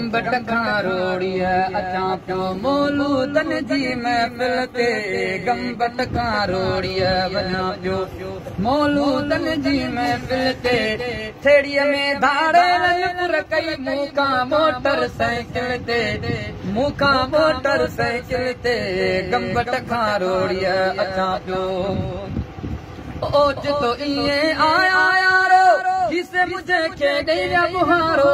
گمبٽ کان روڙيءَ اچان پيو مولودن جي محفل تي، گمبٽ کان روڙيءَ وڃان پيو مولودن جي محفل تي. ٿيڙيءَ ۾ ڌاڙيلن ڦر ڪئي مون کان موٽر سائيڪل تي، مون کان موٽر سائيڪل تي، گمبٽ کان روڙيءَ اچان پيو. اوچتو ائين آيا يارو، کيسي منهنجي کي ڏيئي ويا ٻهارو.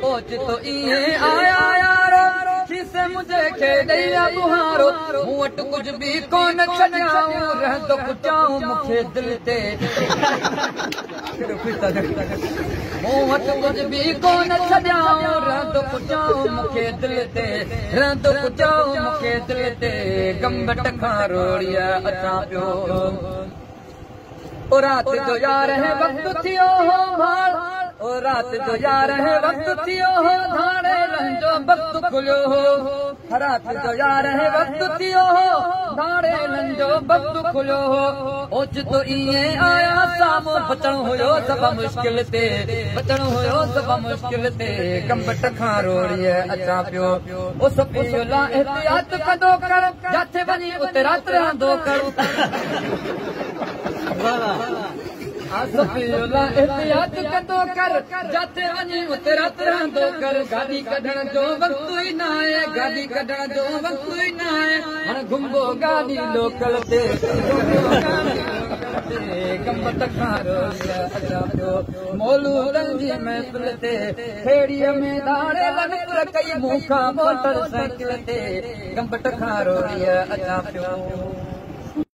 اوچتو ائين آيا يارو، کيسي منهنجي کي ڏيئي ويا ٻهارو. مون وٽ ڪجهه به ڪونه ڇڏيائون، رهندو ڪٽيائون مون کي دل تي. مون وٽ ڪجهه به ڪونه ڇڏيائون، رهندو ڪٽيائون مون کي دل تي، رهندو ڪٽيائون مون کي دل تي، گمبٽ کان روڙيءَ اچان پيو. او رات جو 11 وقت ٿيو هو ڀاڙ، او رات جو 11 وقت ٿيو هو، ڌاڙيلن جو بخت کليو هو. رات جو 11 وقت ٿيو هو، ڌاڙيلن جو بخت کليو هو. اوچتو ائين آيا سامهون، بچڻو هيو سڀ مشڪل تي، بچڻو هيو سڀ مشڪل تي، گمبٽ کان روڙيءَ اچان پيو. او سپيلا احتياط ڪندو ڪر، جاٿي وڃي اتي رات رهندو ڪر. احتياط ڪندو ڪر، جاٿي وڃي اتي رات رهندو ڪر. گاڏي ڪڍڻ جو وقت ئي نه آهي، گاڏي ڪڍڻ جو وقت ئي نه آهي، هاڻي گهمبو گاڏي لوڪل تي، گمبٽ کان روڙيءَ اچان پيو مولودن جي محفل تي. ٿيڙيءَ ۾ ڌاڙيلن ڦر ڪئي مون کان موٽر سائيڪل تي، گمبٽ کان روڙيءَ اچان پيو.